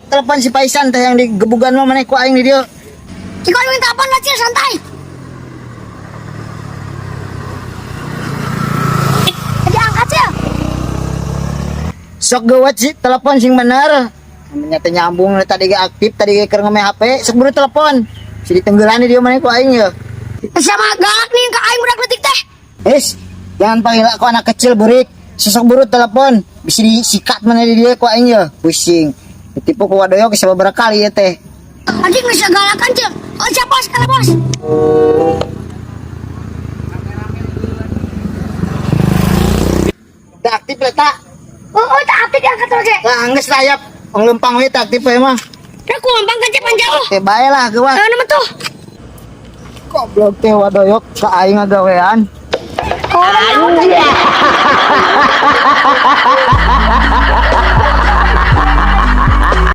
Telepon si Paisan teh yang digebugan mah maneh ku aing di dieu. Cik aing telepon lah, Cil, santai. Jadi angkat, Cil. Sok geuwat sih telepon sing bener. Namanya teh nyambung tadi ge aktif, tadi ge keur ngome HP, sok buru telepon. Si ditenggelan di dieu maneh ku aing ya. Sama galak nih ke aing budak leutik teh. Es, jangan panggil aku anak kecil burik. Sosok buru telepon, bisa disikat mana di dia ku aing ya. Pusing. Ditipu ku wadoyok beberapa kali ya teh. Anjing geus galakan, Cil. Oh, siap bos, kalau bos. Teu aktif lah tak. Oh, tak aktif diangkat oge. Lah geus lah yap. Ong lempang we tak aktif we mah. Dah ku lempang kan cepan jauh. Teh bae lah geuwat. Eh, nama tuh. Goblok teh wadoyok ka aing ngagawean. Oh,